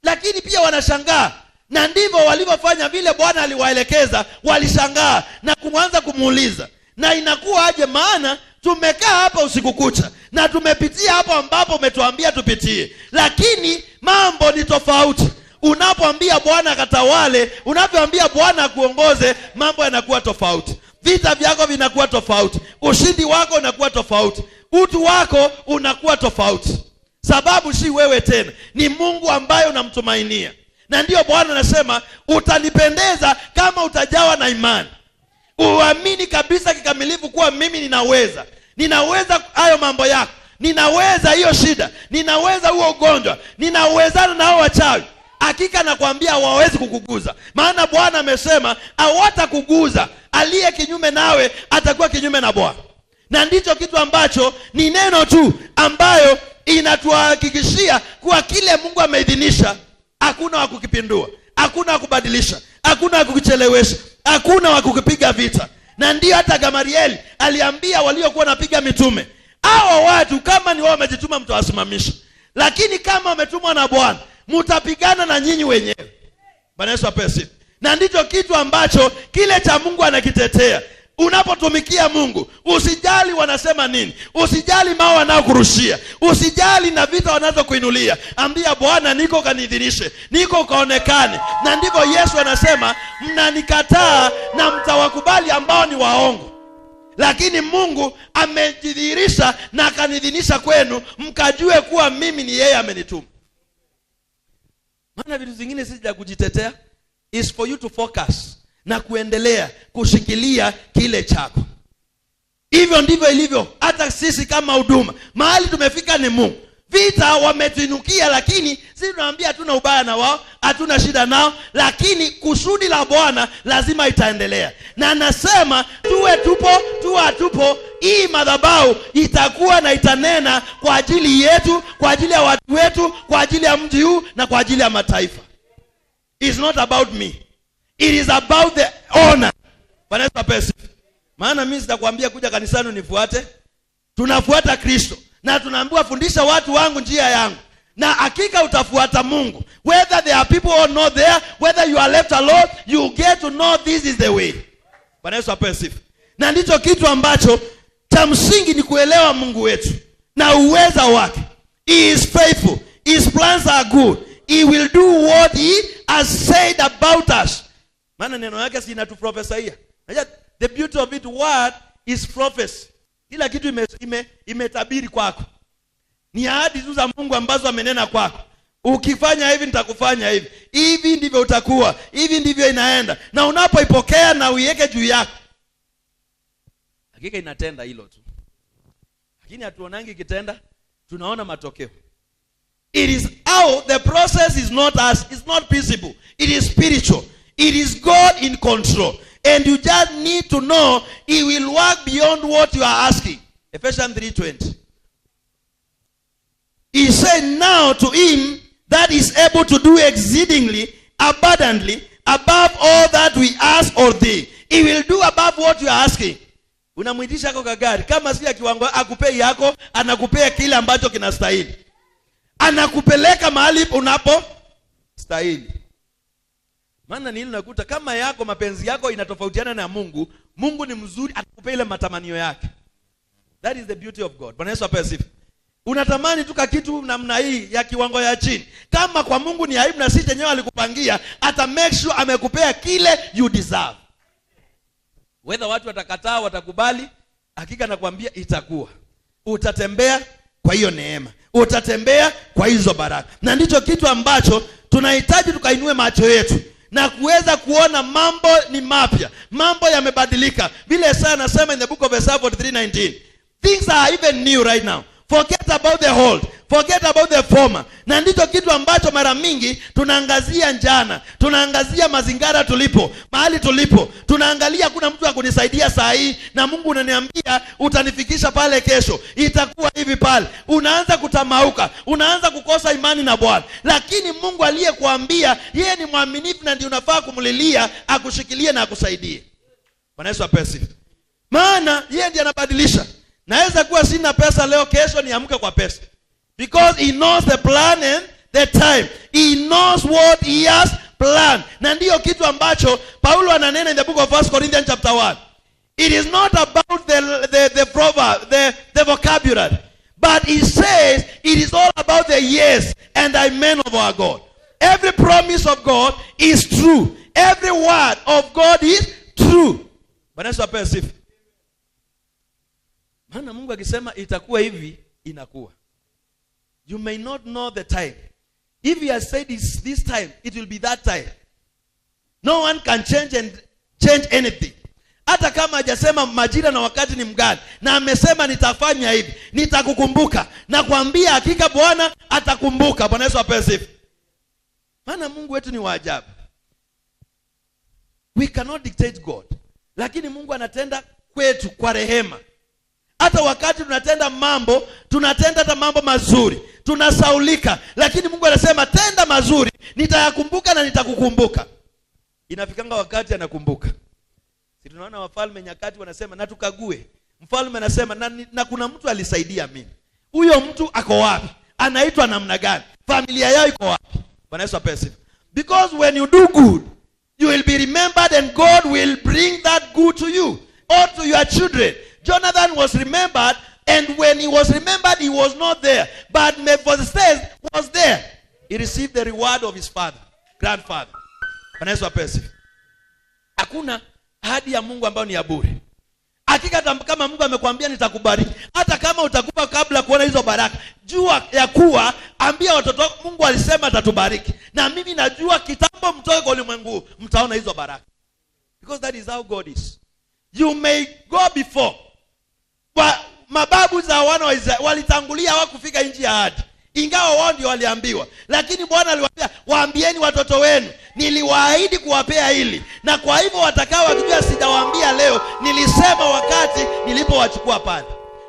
Lakini pia wanashangaa. Na ndivyo walivyofanya vile Bwana aliwaelekeza, walishangaa na kuanza kumuuliza. Na inakuwa aje, maana tumekaa hapa usiku kucha na tumepitia hapo ambapo umetuambia tupitie, lakini mambo ni tofauti. Unapoambia Bwana katawale, unapoambia Bwana kuongoze, mambo yanakuwa tofauti. Vita vyako vinakuwa tofauti, ushindi wako unakuwa tofauti, utu wako unakuwa tofauti. Sababu si wewe tena, ni Mungu ambaye unamtumainia. Na ndiyo Bwana anasema utanipendeza kama utajawa na imani. Uamini kabisa kikamilifu kuwa mimi ninaweza. Ninaweza hayo mambo yako. Ninaweza hiyo shida. Ninaweza huo ugonjwa. Ninawezana na hao wachawi. Hakika nakwambia hawawezi kukuguza. Maana Bwana amesema hawatakuguza. Aliye kinyume nawe atakuwa kinyume na Bwana. Na ndicho kitu ambacho ni neno tu ambayo inatuhakikishia kuwa kile Mungu ameidhinisha hakuna wa kukipindua, hakuna wa kubadilisha, hakuna wa kukichelewesha, hakuna wa kukipiga vita. Na ndiyo hata Gamalieli aliambia waliokuwa wanapiga mitume, hawa watu kama ni wao wamejituma mtawasimamisha, lakini kama wametumwa na Bwana mtapigana na nyinyi wenyewe. Bwana Yesu apewe sifa. Na ndicho kitu ambacho kile cha Mungu anakitetea. Unapotumikia Mungu, usijali wanasema nini, usijali mawe wanaokurushia, usijali na vita wanazokuinulia. Ambia Bwana, niko kanidhinishe, niko kaonekane. Na ndivyo Yesu anasema, mnanikataa na mtawakubali ambao ni waongo, lakini Mungu amejidhihirisha na akanidhinisha kwenu, mkajue kuwa mimi ni yeye amenituma. Maana vitu zingine si za kujitetea, is for you to focus na kuendelea kushikilia kile chako. Hivyo ndivyo ilivyo hata sisi kama huduma. Mahali tumefika ni Mungu. Vita wametuinukia, lakini sisi tunaambia hatuna ubaya na wao, hatuna shida nao, lakini kusudi la Bwana lazima itaendelea. Na anasema tuwe tupo, tuwe hatupo, hii madhabahu itakuwa na itanena kwa ajili yetu, kwa ajili ya watu wetu, kwa ajili ya mji huu na kwa ajili ya mataifa. It's not about me. It is about the honor. Bwana Yesu apewe sifa. Maana mimi sitakwambia kuja kanisani unifuate. Tunafuata Kristo. Na tunaambiwa fundisha watu wangu njia yangu. Na hakika utafuata Mungu. Whether there are people or not there, whether you are left alone, you get to know this is the way. Bwana Yesu apewe sifa. Na ndicho kitu ambacho cha msingi ni kuelewa Mungu wetu na uweza wake. He is faithful. His plans are good. He will do what he has said about us. Maana neno yake si inatuprofesaia. Unajua the beauty of it, word is prophecy. Kila kitu imetabiri kwako. Ni ahadi tu za Mungu ambazo amenena kwako. Ukifanya hivi nitakufanya hivi. Hivi ndivyo utakuwa. Hivi ndivyo inaenda. Na unapoipokea na uiweke juu yako, hakika inatenda hilo tu. Lakini hatuonangi kitenda, tunaona matokeo. It is how the process is not us, it's not peaceable. It is spiritual. It is God in control. And you just need to know he will work beyond what you are asking. Ephesians 3:20. He said, now to him that is able to do exceedingly abundantly above all that we ask or think. He will do above what you are asking. Unamuitisha kwa gari, kama si ya kiwango akupei yako, anakupea kile ambacho kinastahili. Anakupeleka mahali unapo stahili. Maana ni ile unakuta kama yako mapenzi yako inatofautiana na Mungu, Mungu ni mzuri atakupea ile matamanio yake. That is the beauty of God. Bwana Yesu apewe sifa. Unatamani tu kitu namna hii ya kiwango ya chini. Kama kwa Mungu ni aibu na si chenyewe alikupangia, ata make sure amekupea kile you deserve. Whether watu watakataa watakubali, hakika nakwambia itakuwa. Utatembea kwa hiyo neema. Utatembea kwa hizo baraka. Na ndicho kitu ambacho tunahitaji tukainue macho yetu na kuweza kuona mambo ni mapya. Mambo yamebadilika. Vile Isaiah anasema in the book of Isaiah 43:19, things are even new right now. Forget about the old. Forget about the former. Na ndicho kitu ambacho mara mingi tunaangazia njana, tunaangazia mazingara tulipo, mahali tulipo. Tunaangalia kuna mtu akunisaidia saa hii na Mungu unaniambia utanifikisha pale kesho, itakuwa hivi pale. Unaanza kutamauka, unaanza kukosa imani na Bwana. Lakini Mungu aliyekuambia yeye ni mwaminifu na ndiye unafaa kumlilia, akushikilie na akusaidie. Bwana Yesu apewe sifa. Maana yeye ndiye anabadilisha. Naweza kuwa sina pesa leo, kesho niamke kwa pesa. Because he knows the plan and the time. He knows what he has planned. Na ndiyo kitu ambacho Paulo ananena in the book of 1 Corinthians chapter 1. It is not about the proverb, the vocabulary. But he says it is all about the yes and amen of our God. Every promise of God is true. Every word of God is true. Bwana Yesu apewe sifa. Maana Mungu akisema itakuwa hivi, inakuwa. You may not know the time. If he has said it's this time, it will be that time. No one can change and change anything. Hata kama hajasema majira na wakati ni mgani, na amesema nitafanya hivi, nitakukumbuka, na kuambia hakika Bwana atakumbuka. Bwana Yesu apewe sifa. Maana Mungu wetu ni wa ajabu. We cannot dictate God. Lakini Mungu anatenda kwetu kwa rehema. Hata wakati tunatenda mambo, tunatenda hata mambo mazuri, tunasaulika, lakini Mungu anasema tenda mazuri, nitayakumbuka na nitakukumbuka. Inafikanga wakati anakumbuka. Si tunaona wafalme nyakati wanasema na tukague. Mfalme anasema na kuna mtu alisaidia mimi. Huyo mtu ako wapi? Anaitwa namna gani? Familia yao iko wapi? Bwana Yesu apewe sifa. Because when you do good, you will be remembered and God will bring that good to you or to your children. Jonathan was remembered, and when he was remembered, he was not there. But Mephibosheth was there. He received the reward of his father, grandfather. Bwana Yesu apewe sifa. Hakuna ahadi ya Mungu ambayo ni ya bure. Hakika kama Mungu amekwambia nitakubariki, hata kama utakufa kabla kuona hizo baraka, jua ya kuwa, ambia watoto Mungu alisema atatubariki. Na mimi najua kitambo mtoke kwa ulimwengu mtaona hizo baraka. Because that is how God is. You may go before. Mababu za wana wa Israeli walitangulia hawakufika nchi ya ahadi. Ingawa wao ndio waliambiwa, lakini Bwana aliwaambia, waambieni watoto wenu, niliwaahidi kuwapea hili. Na kwa hivyo watakao wakijua sijawaambia leo, nilisema wakati nilipowachukua pale.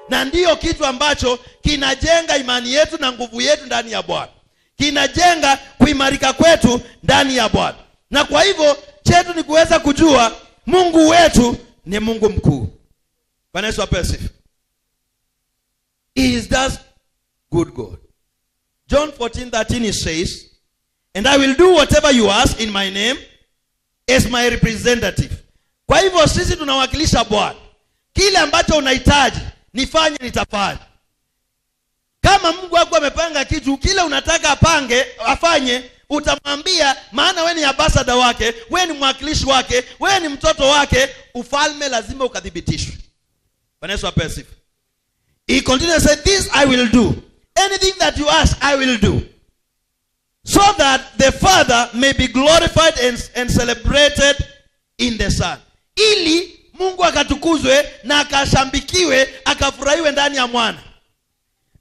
Na ndiyo kitu ambacho kinajenga imani yetu na nguvu yetu ndani ya Bwana. Kinajenga kuimarika kwetu ndani ya Bwana. Na kwa hivyo chetu ni kuweza kujua Mungu wetu ni Mungu mkuu. Bwana Yesu apewe sifa. He is just good God. John 14:13 it says, and I will do whatever you ask in my name as my representative. Kwa hivyo sisi tunawakilisha Bwana. Kile ambacho unahitaji nifanye, nitafanya. Kama Mungu wako amepanga kitu, kile unataka apange, afanye, utamwambia, maana wewe ni ambassador wake, wewe ni mwakilishi wake, wewe ni mtoto wake, ufalme lazima ukathibitishwe. Bwana Yesu apewe sifa. He continues to say, this I will do. Anything that you ask, I will do. So that the Father may be glorified and celebrated in the Son. Ili Mungu akatukuzwe na akashambikiwe, akafurahiwe ndani ya mwana.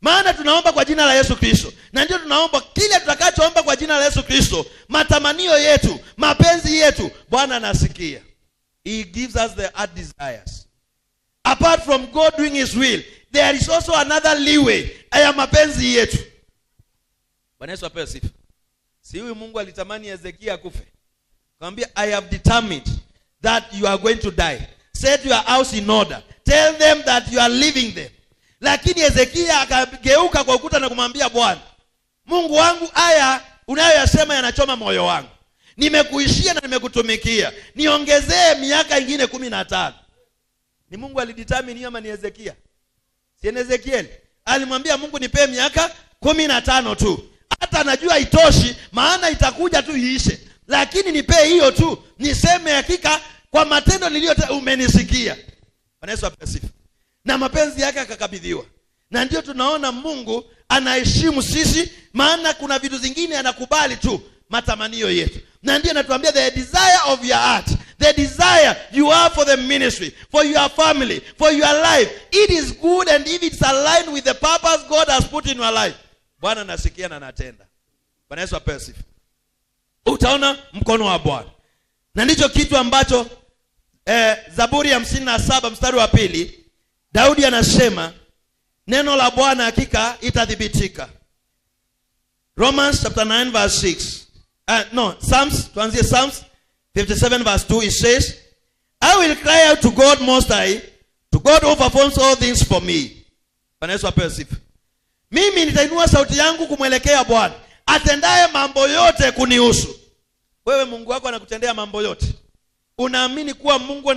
Maana tunaomba kwa jina la Yesu Kristo. Na ndio tunaomba kile tutakachoomba kwa jina la Yesu Kristo, matamanio yetu, mapenzi yetu, Bwana anasikia. He gives us the heart desires. Apart from God doing his will, there is also another leeway ya mapenzi yetu. Bwana Yesu apewe sifa. Si huyu Mungu alitamani Hezekia akufe. Akamwambia, I have determined that you are going to die. Set your house in order. Tell them that you are leaving them. Lakini Hezekia akageuka kwa ukuta na kumwambia Bwana, Mungu wangu, haya unayoyasema yanachoma moyo wangu. Nimekuishia na nimekutumikia. Niongezee miaka ingine 15. Ni Mungu alidetermine hiyo ama ni Hezekia? Si Ezekiel alimwambia Mungu nipe miaka 15 tu. Hata najua itoshi, maana itakuja tu iishe. Lakini nipe hiyo tu, niseme hakika kwa matendo niliyo umenisikia. Bwana Yesu apewe sifa. Na mapenzi yake akakabidhiwa. Na ndio tunaona Mungu anaheshimu sisi, maana kuna vitu zingine anakubali tu matamanio yetu. Na ndio anatuambia the desire of your heart, the desire you have for the ministry, for your family, for your life, it is good, and if it's aligned with the purpose God has put in your life, Bwana anasikia na anatenda. Bwana Yesu apewe sifa. Utaona mkono wa Bwana. Na ndicho kitu ambacho Zaburi ya 57 mstari wa 2, Daudi anasema neno la Bwana hakika itathibitika. Romans chapter 9 verse 6. No, Psalms, tuanzie Psalms 57 verse 2, it says, I will cry out to God Most High, to God who performs all things for me. Bwana Yesu apewe sifa. Mimi nitainua sauti yangu kumwelekea Bwana, atendaye mambo yote kunihusu. Wewe Mungu wako anakutendea mambo yote. Unaamini kuwa Mungu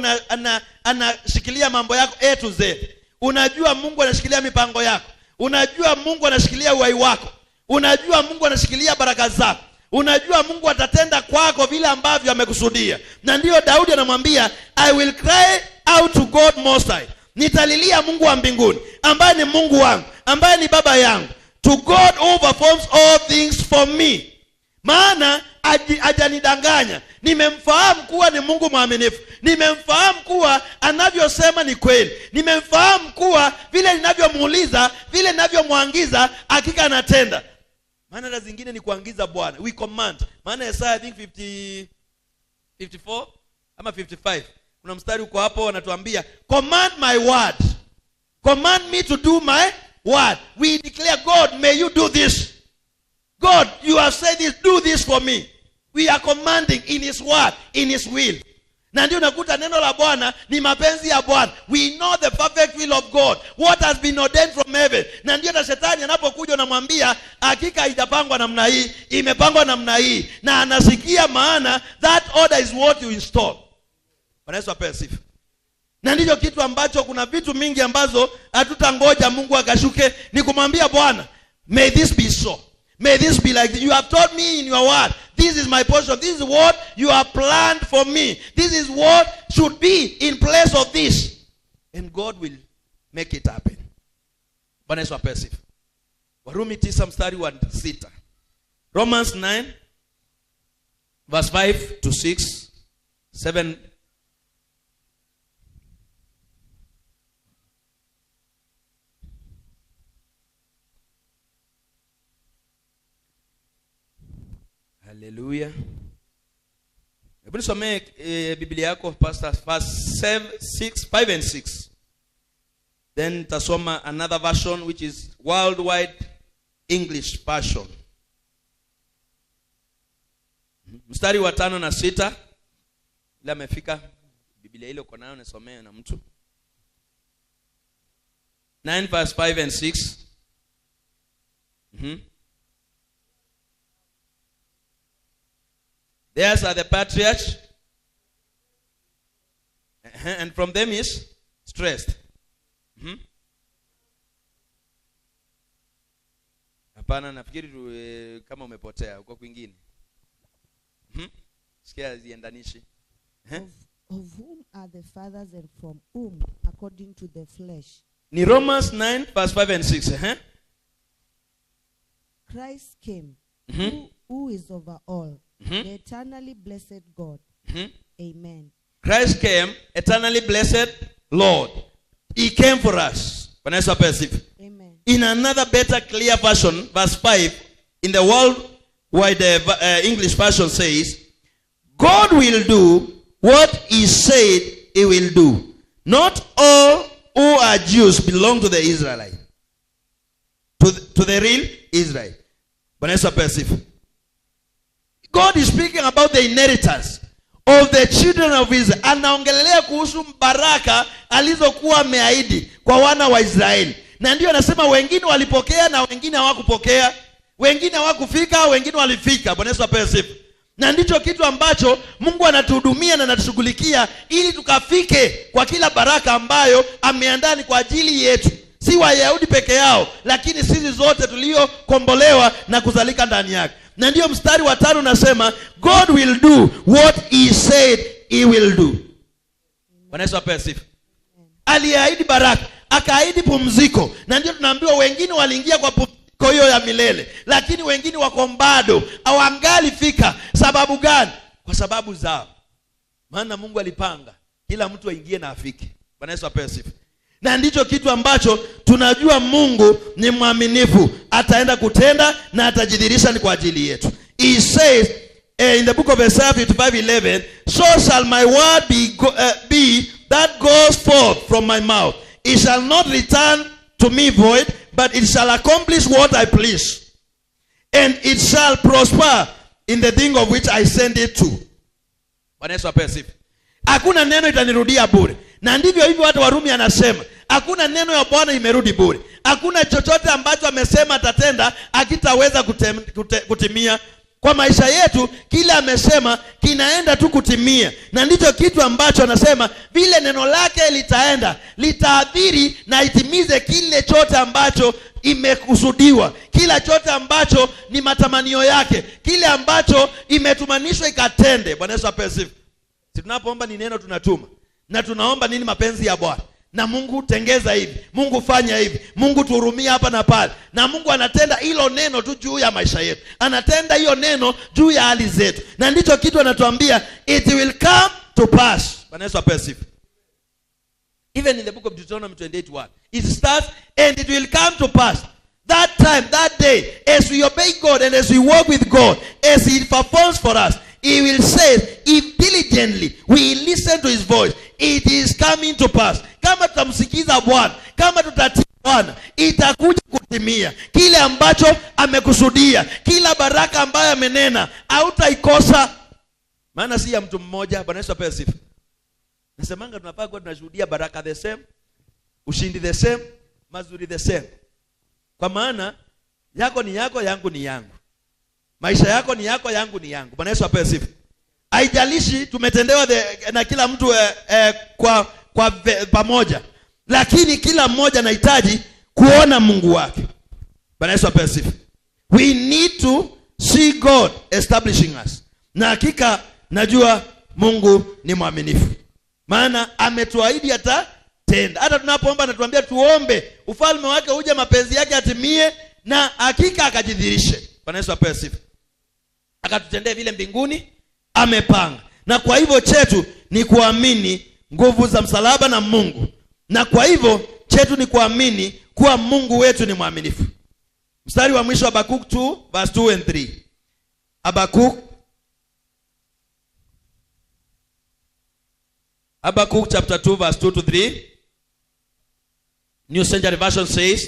anashikilia mambo yako A to Z. Unajua Mungu anashikilia mipango yako. Unajua Mungu anashikilia uhai wako. Unajua Mungu anashikilia baraka zako. Unajua Mungu atatenda kwako vile ambavyo amekusudia. Na ndiyo Daudi anamwambia, I will cry out to God Most High. Nitalilia Mungu wa mbinguni, ambaye ni Mungu wangu, ambaye ni baba yangu. To God who performs all things for me. Maana hajanidanganya. Nimemfahamu kuwa ni Mungu mwaminifu. Nimemfahamu kuwa anavyosema ni kweli. Nimemfahamu kuwa vile ninavyomuuliza, vile ninavyomwangiza, hakika anatenda. Maana la zingine ni kuangiza Bwana. We command. Maana Isaiah I think 54 ama 55. Kuna mstari uko hapo anatuambia, command my word. Command me to do my word. We declare, God, may you do this. God, you have said this, do this for me. We are commanding in his word, in his will. Na ndio unakuta neno la Bwana ni mapenzi ya Bwana. We know the perfect will of God, what has been ordained from heaven. Na ndio na shetani anapokuja unamwambia hakika haijapangwa namna hii, imepangwa namna hii. Na anasikia, maana that order is what you install. Bwana Yesu apewe sifa. Na ndicho kitu ambacho kuna vitu mingi ambazo hatutangoja Mungu akashuke, ni kumwambia Bwana, may this be so. May this be like this. You have taught me in your word. This is my portion. This is what you have planned for me. This is what should be in place of this. And God will make it happen. Bwana Yesu apewe sifa. Warumi 9 mstari wa 6. Romans 9 verse 5 to 6, 7. Haleluya. Hebu nisomee Biblia yako, Pastor, verse 7, 6, 5 and 6. Then tasoma another version, which is Worldwide English Version. Mstari wa 5 na 6. Ile amefika Biblia ile uko nayo, nisomee na mtu. 9 verse 5 and 6. Theirs are the patriarchs, and from them is stressed. Hapana, nafikiri kama umepotea uko kwingine. Sikia ziendanishi. Of whom are the fathers and from whom, according to the flesh? Ni Romans 9 verse 5 and 6. Christ came, who is over all, the eternally blessed God. Amen. Christ came, eternally blessed Lord. He came for us. Bwana Yesu apewe sifa. Amen. In another better, clear version, verse 5, in the Worldwide English Version says, God will do what he said he will do. Not all who are Jews belong to the Israelite. To the real Israel. Bwana Yesu apewe sifa. God is speaking about the inheritance of the children of Israel. Anaongelelea kuhusu baraka alizokuwa ameahidi kwa wana wa Israeli. Na ndio anasema wengine walipokea na wengine hawakupokea. Wengine hawakufika, wengine walifika. Bwana Yesu apewe sifa. Na ndicho kitu ambacho Mungu anatuhudumia na anatushughulikia ili tukafike kwa kila baraka ambayo ameandaa ni kwa ajili yetu. Si Wayahudi peke yao, lakini sisi zote tuliokombolewa na kuzalika ndani yake. Na ndio mstari wa 5 unasema, God will do what he said he will do. Bwana Yesu apewe sifa. Aliahidi baraka, akaahidi pumziko. Na ndio tunaambiwa wengine waliingia kwa pumziko hiyo ya milele, lakini wengine wako bado hawangalifika. Sababu gani? Kwa sababu zao. Maana Mungu alipanga kila mtu aingie na afike. Bwana Yesu apewe sifa. Na ndicho kitu ambacho tunajua Mungu ni mwaminifu, ataenda kutenda na atajidhihirisha ni kwa ajili yetu. He says in the book of Isaiah 55:11, so shall my word be that goes forth from my mouth. It shall not return to me void, but it shall accomplish what I please. And it shall prosper in the thing of which I send it to. Bwana Yesu apewe sifa. Hakuna neno itanirudia bure. Na ndivyo hivyo hata Warumi anasema, hakuna neno ya Bwana imerudi bure. Hakuna chochote ambacho amesema atatenda hakitaweza kutimia. Kwa maisha yetu kile amesema kinaenda tu kutimia. Na ndicho kitu ambacho anasema vile neno lake litaenda, litaathiri na itimize kile chote ambacho imekusudiwa, kila chote ambacho ni matamanio yake, kile ambacho imetumanishwa ikatende. Bwana Yesu apewe sifa. Si tunapoomba ni neno tunatuma. Na tunaomba nini? Mapenzi ya Bwana. Na Mungu tengeza hivi, Mungu fanya hivi, Mungu tuhurumie hapa na pale. Na Mungu anatenda hilo neno tu juu ya maisha yetu. Anatenda hiyo neno juu ya hali zetu. Na ndicho kitu anatuambia, it will come to pass. Bwana Yesu apewe sifa. Even in the book of Deuteronomy 28:1, it starts, and it will come to pass that time, that day, as we obey God and as we walk with God, as he performs for us, he will say, if diligently we listen to his voice, it is coming to pass. Kama tutamsikiza Bwana, kama tutatii Bwana, itakuja kutimia kile ambacho amekusudia. Kila baraka ambayo amenena hautaikosa. Maana si ya mtu mmoja. Bwana Yesu apewe sifa. Nasemanga tunafaa kuwa tunashuhudia baraka the same, ushindi the same, mazuri the same. Kwa maana yako ni yako, yangu ni yangu. Maisha yako ni yako, yangu ni yangu. Bwana Yesu apewe sifa. Haijalishi tumetendewa na kila mtu kwa pamoja, lakini kila mmoja anahitaji kuona Mungu wake. Bwana Yesu apewe sifa. We need to see God establishing us. Na hakika najua Mungu ni mwaminifu. Maana ametuahidi atatenda. Hata tunapoomba anatuambia tuombe ufalme wake uje, mapenzi yake atimie, na hakika akajidhihirishe. Bwana Yesu apewe sifa. Akatutendee vile mbinguni amepanga. Na kwa hivyo chetu ni kuamini nguvu za msalaba na Mungu. Na kwa hivyo chetu ni kuamini kuwa Mungu wetu ni mwaminifu. Mstari wa mwisho Habakuk 2 verse 2 and 3. Habakuk Habakkuk chapter 2 verse 2 to 3. New Century Version says,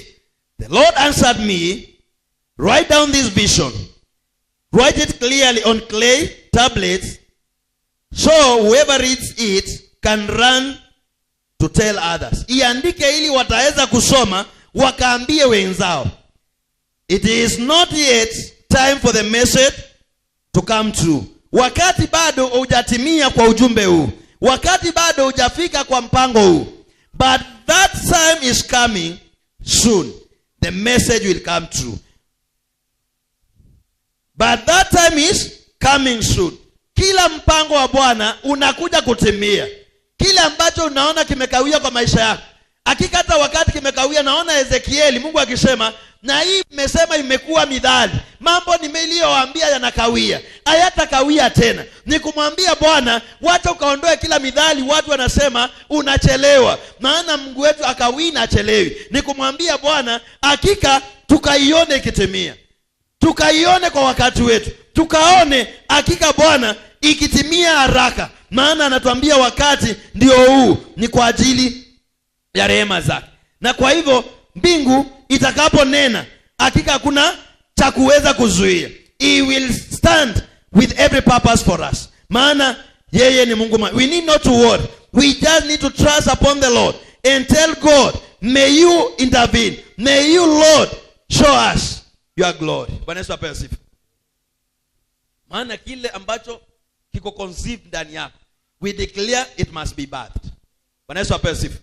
"The Lord answered me, write down this vision. Write it clearly on clay tablets, so whoever reads it can run to tell others." Iandike ili wataweza kusoma wakaambie wenzao. It is not yet time for the message to come true. Wakati bado hujatimia kwa ujumbe huu. Wakati bado hujafika kwa mpango huu. But that time is coming soon. The message will come true. But that time is coming soon. Kila mpango wa Bwana unakuja kutimia. Kile ambacho unaona kimekawia kwa maisha yako, hakika hata wakati kimekawia, naona Ezekieli Mungu akisema, na hii mmesema imekuwa midhali, mambo niliyowaambia yanakawia, hayatakawia tena. Ni kumwambia Bwana, wacha ukaondoe kila midhali. Watu wanasema unachelewa, maana Mungu wetu akawii na achelewi. Ni kumwambia Bwana, hakika tukaione ikitimia, tukaione kwa wakati wetu, tukaone hakika Bwana ikitimia haraka, maana anatuambia wakati ndio huu, ni kwa ajili ya rehema zake. Na kwa hivyo mbingu itakaponena, hakika hakuna cha kuweza kuzuia. He will stand with every purpose for us, maana yeye ni Mungu. We need not to worry, we just need to trust upon the Lord and tell God, may you intervene, may you Lord show us your glory. Bwana Yesu apewe sifa. Maana kile ambacho kiko conceived ndani yako, we declare it must be birthed. Bwana Yesu apewe sifa.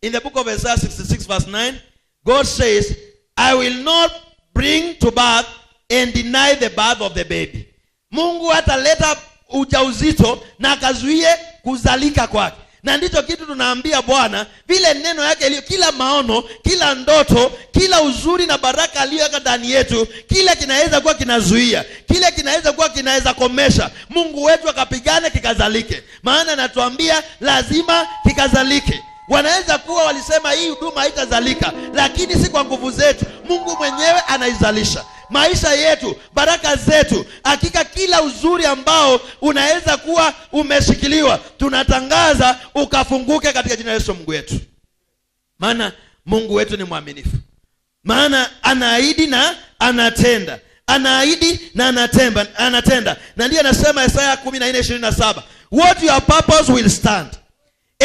In the book of Isaiah 66 verse 9, God says, I will not bring to birth and deny the birth of the baby. Mungu ataleta ujauzito na akazuie kuzalika kwake. Na ndicho kitu tunaambia Bwana, vile neno yake iliyo, kila maono, kila ndoto, kila uzuri na baraka aliyoweka ndani yetu, kile kinaweza kuwa kinazuia, kile kinaweza kuwa kinaweza komesha, Mungu wetu akapigane kikazalike. Maana anatuambia lazima kikazalike. Wanaweza kuwa walisema hii huduma haitazalika, lakini si kwa nguvu zetu. Mungu mwenyewe anaizalisha. Maisha yetu, baraka zetu, hakika kila uzuri ambao unaweza kuwa umeshikiliwa, tunatangaza ukafunguke katika jina la Yesu Mungu wetu. Maana Mungu wetu ni mwaminifu. Maana anaahidi na anatenda. Anaahidi na anatenda. Na ndiye anasema Isaya 14:27, what your purpose will stand,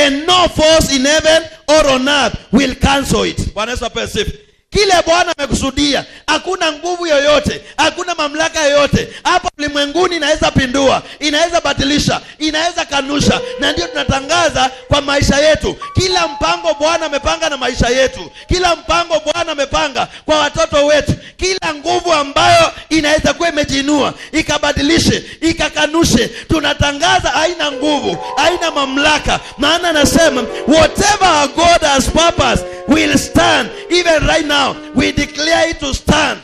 and no force in heaven or on earth will cancel it. Bwana Yesu apewe sifa. Kile Bwana amekusudia, hakuna nguvu yoyote, hakuna mamlaka yoyote hapa ulimwenguni inaweza pindua, inaweza badilisha, inaweza kanusha. Na ndio tunatangaza kwa maisha yetu, kila mpango Bwana amepanga na maisha yetu, kila mpango Bwana amepanga kwa watoto wetu, kila nguvu ambayo inaweza kuwa imejiinua ikabadilishe, ikakanushe, tunatangaza haina nguvu, haina mamlaka. Maana anasema whatever God has purposed will stand. Even right now we declare it to stand.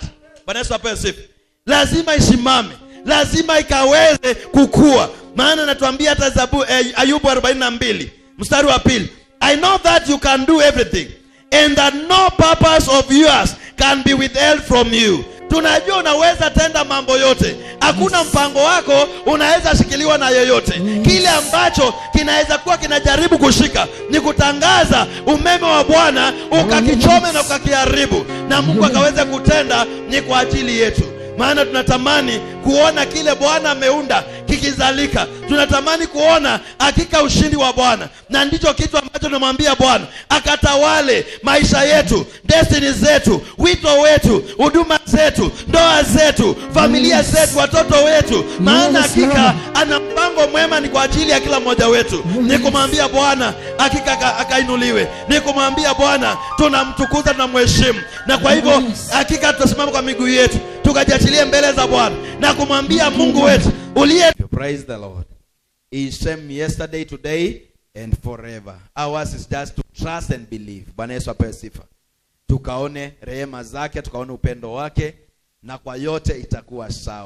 Bwana Yesu apewe sifa. Lazima isimame, lazima ikaweze kukua. Maana anatuambia hata Ayubu 42 mstari wa 2, I know that you can do everything and that no purpose of yours can be withheld from you. Tunajua unaweza tenda mambo yote. Hakuna mpango wako unaweza shikiliwa na yeyote. Kile ambacho kinaweza kuwa kinajaribu kushika ni kutangaza umeme wa Bwana ukakichome na ukakiharibu, na Mungu akaweza kutenda ni kwa ajili yetu. Maana tunatamani kuona kile Bwana ameunda kikizalika. Tunatamani kuona hakika ushindi wa Bwana. Na ndicho kitu ambacho tunamwambia Bwana, akatawale maisha yetu, destiny zetu, wito wetu, huduma zetu, ndoa zetu, familia zetu, watoto wetu. Maana hakika ana mpango mwema ni kwa ajili ya kila mmoja wetu. Ni kumwambia Bwana hakika akainuliwe. Ni kumwambia Bwana tunamtukuza, tunamheshimu. Na kwa hivyo hakika tutasimama kwa miguu yetu, tukajiachilie mbele za Bwana na kumwambia Mungu wetu uliye. Praise the Lord. He is same yesterday, today and forever. Ours is just to trust and believe. Bwana Yesu apewe sifa. Tukaone rehema zake, tukaone upendo wake, na kwa yote itakuwa sawa.